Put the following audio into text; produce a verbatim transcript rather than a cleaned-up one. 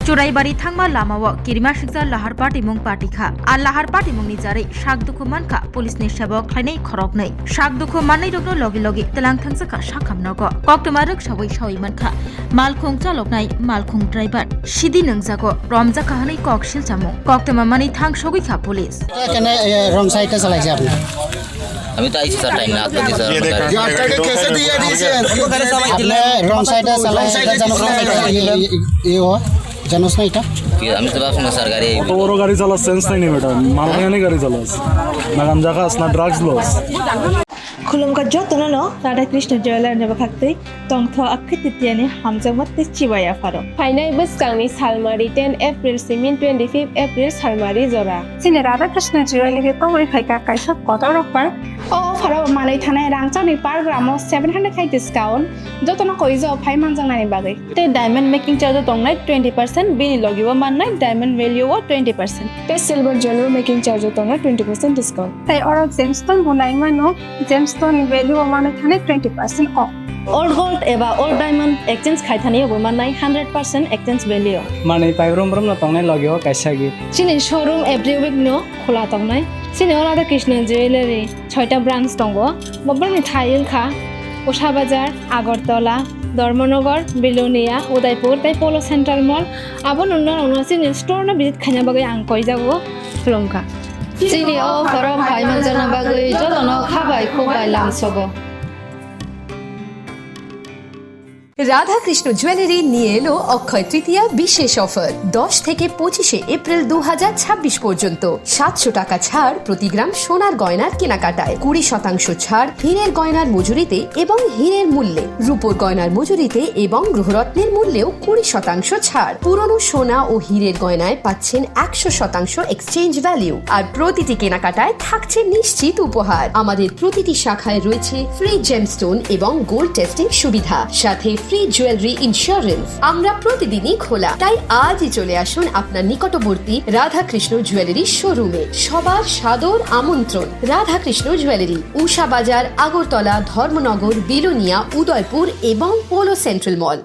Churaibari thangma lamao kirima sikjak lahar patimung patikha. A lahar patimungni jarwi sak dukhu mankha police ni sebok khlainai khoroknwi. Sak dukhu mannairokno logi logi tlang thangjakha sakham nogo. Koktwma rwksawi sawi mankha. Malkhung chaloknai malkhung driver sidi nungjago, romjakha hwnwi kok silchamung. Koktwma manwi thang sogwi kha police. এখানে, এ, রং সাইডটা চালাইছে আপনি। আমি তো আইছি sir, time না, আপনাদের স্যার। ये देखा। ये अटैक कैसे दिया दिए? আপনি রং সাইডটা চালাই, এটা জানো কোন সাইডটা? ये, ये, ये हो, জানোস না এটা? কি, আমি তো ভাবছি না স্যার, গাড়ি এই অত বড় গাড়ি চালাস, সেন্স নাই নি বেটা। মাল খাইয়া নি গাড়ি চালাস। না গাঞ্জা খাস, না ড্রাগস লস। Khulumkha jotono no Radha Krishna Jewelry ni bwkhaktwi tongtho Akhe Titiani hamjakma tei chibai yapharo. Phainai bwskangni salmari ten April simi twenty-fifth April salmari jora. Chini Radha Krishna Jewelry tongwi phaikha kaisa kotor offer. O offer o manwi thanai rangchakni per gram o seven hundred khai discount, jotono koijo phai manjaknani bagwi. Tei diamond making charge o tongnai twenty percent, bini logi o mannai diamond value o twenty percent. Tei silver jewelry making charge o tongnai twenty percent discount. Tei oro gemstone bo nai mano, gemstone ni value o mano thani twenty percent off. Old gold eba old diamond exchange khai thani bo mannai hundred percent exchange value. Manwi paibrum brum no tongnai logi o kaisa gift. Chini showroom every week no khola tongnai. Chini o Radha Krishna Jewelry. Soita branch tongo. Bobrokni thai wngkha Usha Bazar, Agartala, Dharmanagar, Bilonia, Udaipur tei Polo Central Mall. Abo norokno chini store no visit khaina bagwi ang koijago, khulumkha. Chini o borok hai manjakna bagwi jotono khabai khukbai lamsogo. Radhakrishna jewellery নিয়ে এলো অক্ষয় তৃতীয়া বিশেষ অফার। দশ থেকে পঁচিশে এপ্রিল দু হাজার ছাব্বিশ পর্যন্ত সাতশো টাকা ছাড় প্রতি গ্রাম সোনার গয়নার কেনাকাটায়, কুড়ি শতাংশ ছাড় হীরের গয়নার মজুরিতে এবং হীরের মূল্যে, রূপোর গয়নার মজুরিতে এবং গ্রহরত্নের মূল্যেও কুড়ি শতাংশ ছাড়। পুরনো সোনা ও হীরের গয়নায় পাচ্ছেন একশো শতাংশ এক্সচেঞ্জ ভ্যালু, আর প্রতিটি কেনাকাটায় থাকছে নিশ্চিত উপহার। আমাদের প্রতিটি শাখায় রয়েছে ফ্রি জেমস্টোন এবং গোল্ড টেস্টিং সুবিধা, সাথে ফ্রি জুয়েলারি ইন্স্যুরেন্স। আমরা প্রতিদিনই খোলা, তাই আজই চলে আসুন আপনার নিকটবর্তী রাধাকৃষ্ণ জুয়েলারি শোরুমে। সবার সাদর আমন্ত্রণ। রাধাকৃষ্ণ জুয়েলারি, উষা বাজার, আগরতলা, ধর্মনগর, বিলোনিয়া, উদয়পুর এবং পোলো সেন্ট্রাল মল।